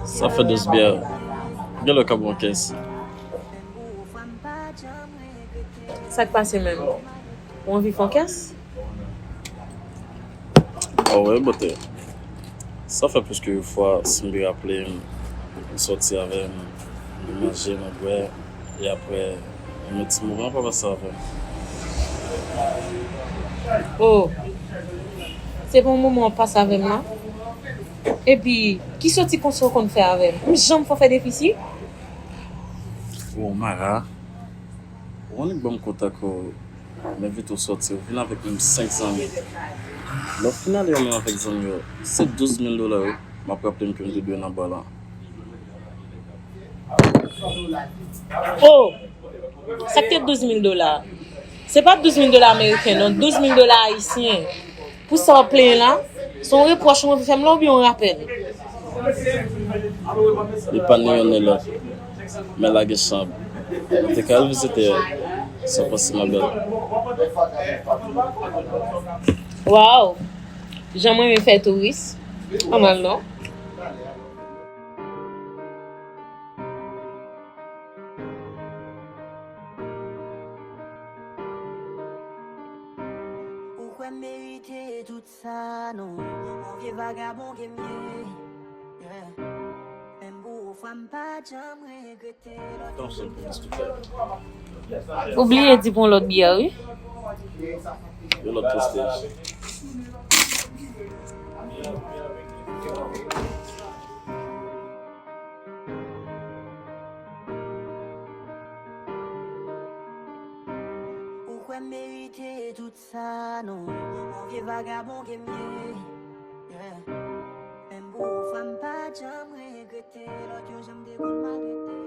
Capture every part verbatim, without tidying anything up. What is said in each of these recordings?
Sa fè douz byè. Gen lè w ka pran kès. Sa k pase menm? Ou anvi fè yon kès? Awe, bote. Sa fè plis ke yon fwa, si m byen raple m, li sòti avè m, nou manje, nou bwè, e apre, yon ti moman pa pase avè m. Oh, se pa yon moman w pase avè m la? Epi, ki soti konsa w konn fè avè m? M janm fè w fè defisi? Oh, Mara, ou annik ban m kontak ou. M envite w sòti, w vin avèk menm senk zanmi. Lè w fin ale w menm avèk zanmi w, se douz mil dola wi, m ap raple m ke m te dwe nan ba la. Oh! Sa k te douz mil dola? Se pa douz mil dola ameriken, non, douz mil dola ayisyen. Pou sa w ap plenyen la, se yon repwòch ou anvi fè m la oubyen yon rapèl? Li pa ni yonn ni lòt, men lage chanb. Ou te ka al vizite l, sa w panse, ma belle? Waw! Jan mwen renmen fè touris. Pa mal, non? Ou kwè m merite tout sa, non. Yon vye vagabon ke m ye. Yeah. Menm pou yon fwa, m pa janm regrete lòt yon janm te. Ou bliye di pou yon lòt byè, wi. Yon lòt prestige. Ou kwè m merite tout sa, non. Yon vye vagabon ke m ye. Yeah. Menm pou yon fwa, m pa janm regrete lòt yon jan m te konn maltrete.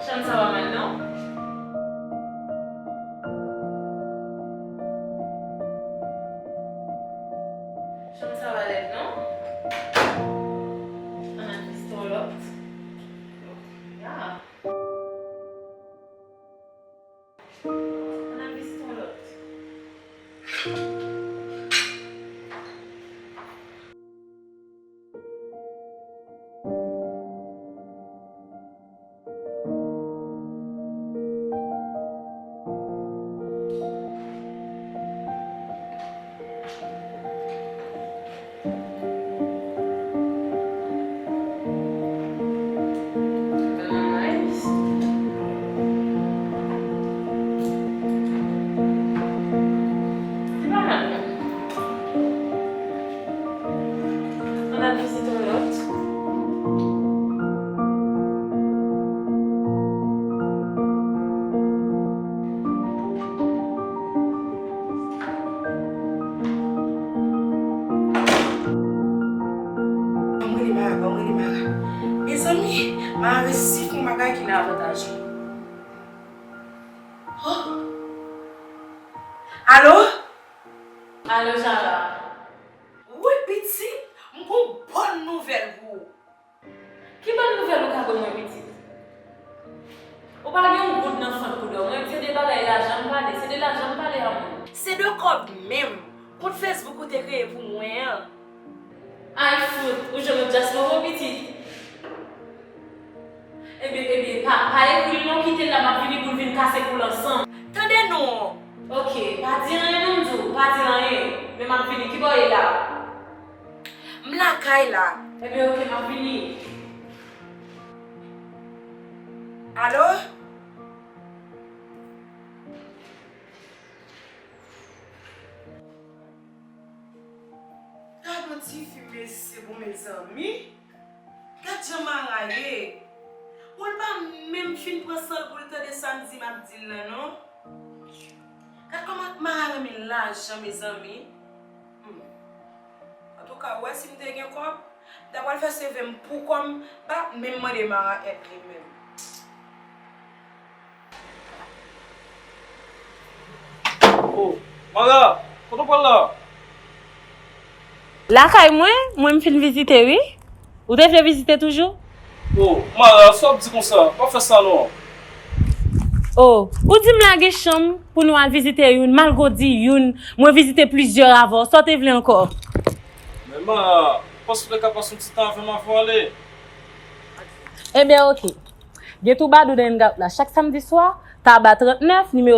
Chanm sa pa mal, non? Chanm sa pa lèd, non? Ann al vizite yon lòt. Ya. Ann al vizite yon lòt. Mari si fè yon bagay ki nan avantaj ou. Oh. Alo? Alo, Jara. Wi, pitit, m gon bòn nouvèl pou ou. Ki bòn nouvèl ou ka ban mwen, pitit? Ou pa gen yon goud nan fant pou dò. Mwen, se de bagay lajan m pale, se de lajan m pale a moun. Se de kòb menm, kont Facebook ou te kreye pou mwen an. Ay, fout, ou jwenn yon dyasporo, pitit. Ebyen, ebyen, pa, pa ekri l non, kite l la, m ap vini pou l vin kase kou l ansanm. Tande non. Ok, pa di anyen non, m di w, pa di l anyen. Men m ap vini, kibò w ye la? M lakay la. Ebyen, ok, m ap vini. Alo? Gad yon tifi mesye bon, mezanmi. Gad jan Mara ye. Bon, l pa menm fin pran san l pou l tande sa m di m ap di l lan non. Gad kòman Mara renmen lajan, mezanmi. Hmm. Antouka, w wè si m te gen kòb, m ta pral fè seve m pou kò m, m pa t menm mande Mara èd li menm. Oh, Mara, kote w pral la? Lakay mwen, mwen m fin vizite wi. Ou te vle vizite toujou? Oh, Mara, sa w ap di konsa? Pa fè sa non. Oh, ou di m lage chanm pou nou al vizite youn, malgre w di youn, mwen vizite plizyè avè w, sa w te vle ankò? Men Mara, panse w te ka pase yon ti tan avè m avan w ale. Ebyen, ok. Gen twoubadou nan N G A P la chak samdi swa, Taba trannèf, nimewo